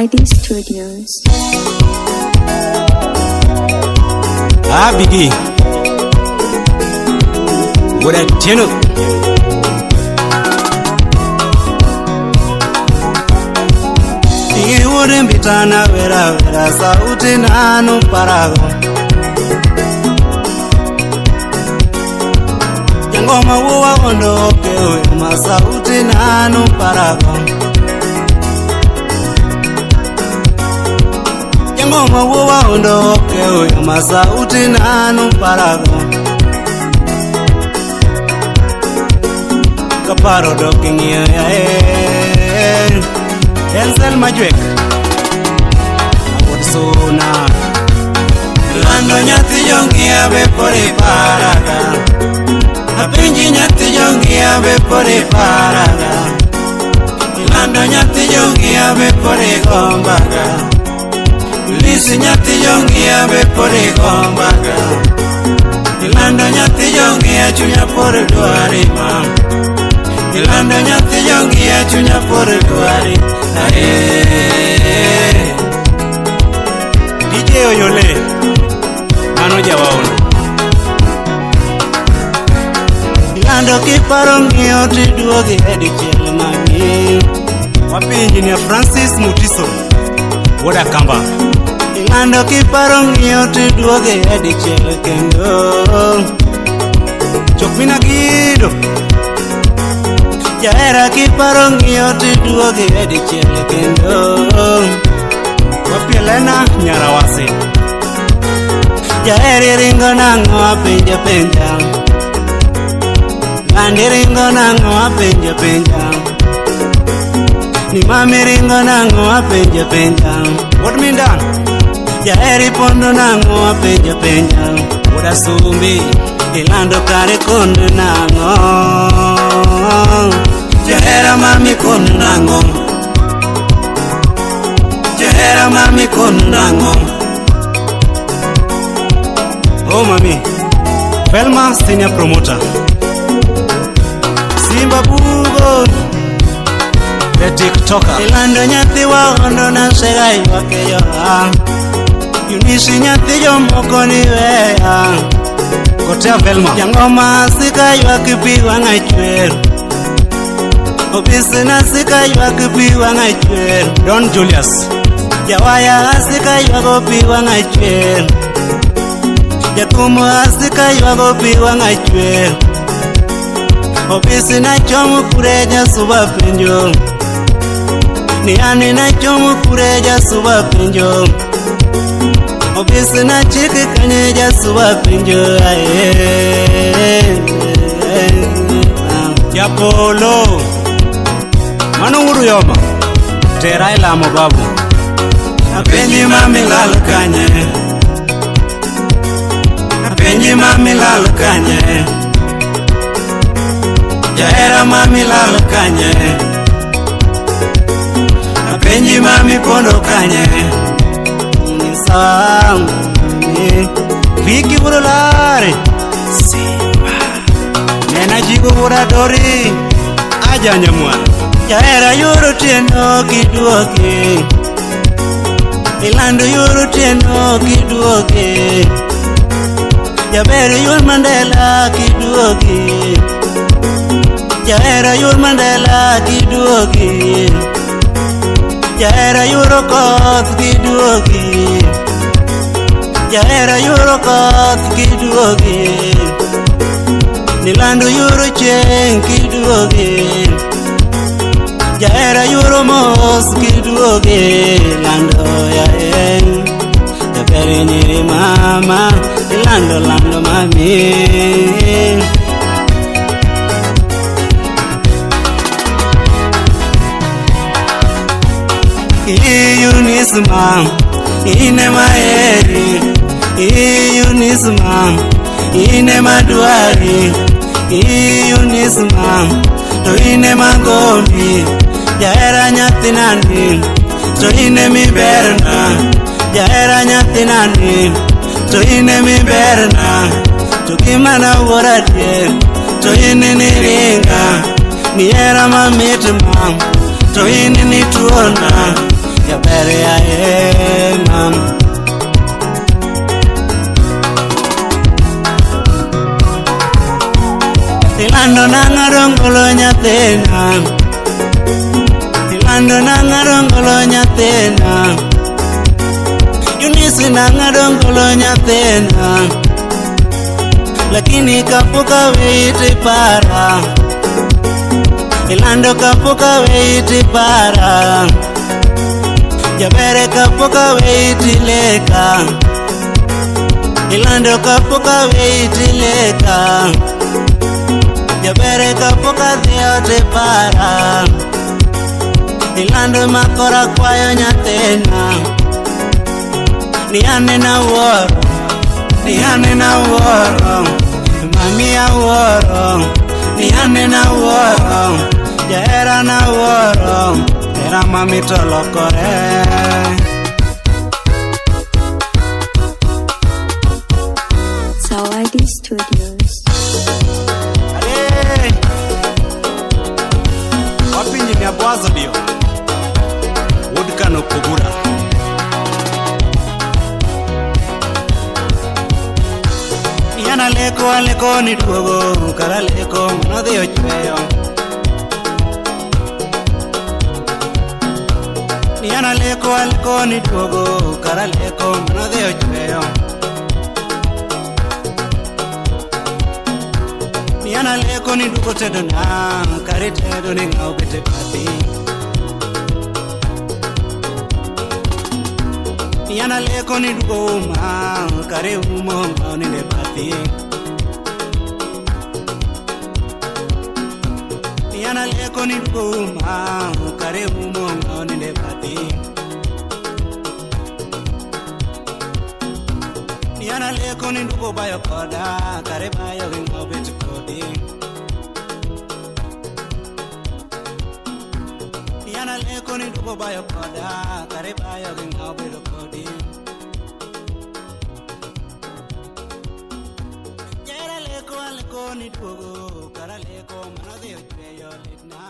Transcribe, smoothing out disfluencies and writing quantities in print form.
ID Studios. Ah, Biggie. What a channel. Iwurimbitana vera vera sauti nanu parago Jangoma wuwa ondoke uyo masauti nanu parago Jangoma wuwa ondoke uyo masauti nanu parago Kaparo dok ing'iyo yae Denzel Majwek Awuod Suna Lando nyathi jongia be pod iparaga Apenji nyathi jongia be pod iparaga Lando nyathi jongia be pod igombaga Lisi nyathi jongia be pod igombaga Ilando nyathi jongia chunya pod dwari ma Ilando nyathi jongia chunya pod dwari Ae DJ Oyole. Mano jawaono. Ilando kiparo ng'iyo tiduogi e dichiel mang'i Wapi Engineer Francis Mutiso. Wuod Akamba. Ilando kiparo ng'iyo tiduogi e dichiel kendo Chokmina Gido. Jahera kiparo ng'iyo tiduogi e dichiel kendo Wapi Elena Nyarawase. Jaheri ringo nang'o apenja penja Landi ringo nang'o apenja penja Ni mami ringo nang'o apenja penja Wuod Mindan. Jaheri pondo nang'o apenja penja Wuod Asumbi. Ilando kare kondo nang'o Jahera mami kondo nang'o Jahera mami kondo nang'o Oh mami. Velma Senior Promoter. Simba bugo The TikToker. Ilando nyathi waondo nasega ywak yoa Yunisi nyathi jomoko ni weya Gotea Velma. Jangoma sika ywak pi wang'a chwer Obisina sika ywak pi wang'a chwer Don Julius. Jawaya asika ywago pi wang'a chwer Jathum asika ywago pi wang'a chwer Obisina chomo kure jasuba penjo Ni ani nachomo kure jasuba penjo Obisina chik kanye jasuba penjo ae Japolo. Mano wuod Uyoma. Tera e lamo babu. Apenji mami lal kanye Apenji mami lal kanye Jahera mami lal kanye Apenji mami pondo kanye Nisa Viki wuod Olare. Simba. Nena jigo wuod Adori. Aja nyamwar. Jahera yoro tieno kiduogi Ilando yoro tieno kiduogi Jaber yor Mandela kiduogi Jahera yor Mandela kiduogi Jahera yoro koth kiduogi Jahera yoro koth kiduogi Nilando yoro chieng' kiduogi Jahera yoro mos kiduogi Lando yae Jaber nyiri mama Ilando lando mami Eunice ine maeri Eunice ine madwari Eunice to ine magombi Jahera nyathi nani to ine miberna Jahera nyathi nani to ine miberna To gimana wuora adier to in niringa Ni hera mamit ma to in nituona Jaber yae mam. Ilando nang'o dongolo nyathina, Ilando nang'o dongolo nyathina, Eunice nang'o dongolo nyathina, lakini kapok aweyi tipara, Ilando kapok aweyi tipara, Jabere kapok aweyi tileka, Ilando kapok aweyi tileka. Jabere kapok adhi ot ipara, Ilando makora kwayo nyathina, ni anena wuoro, ni anena wuoro, mami awuoro, ni anena wuoro, jahera na wuoro, hera mamit olokore. Zawadi Studios. Are! Wapinji ni abwazo dio. Wuod Kano Kogura. Yana leko aleko ni duogo, kara leko manodhi ochweyo. Yana leko aleko ni duogo, kara leko manodhi ochweyo. Yana leko ni duogo tedo na, kare tedo ni ng'aw bete bathi. Yana leko ni duogo uma, kare umo ng'aw ninde bathi. Yana leko ni duogo uma, kare umo ng'aw ninde bathi. Yana leko ni duogo bayo koda, kare bayo gi ng'aw bet kodi. Yana leko ni duogo bayo koda, kare bayo gi ng'aw bedo kodi. Jera leko aleko ni duogo, kara leko manodhi ochweyo litna.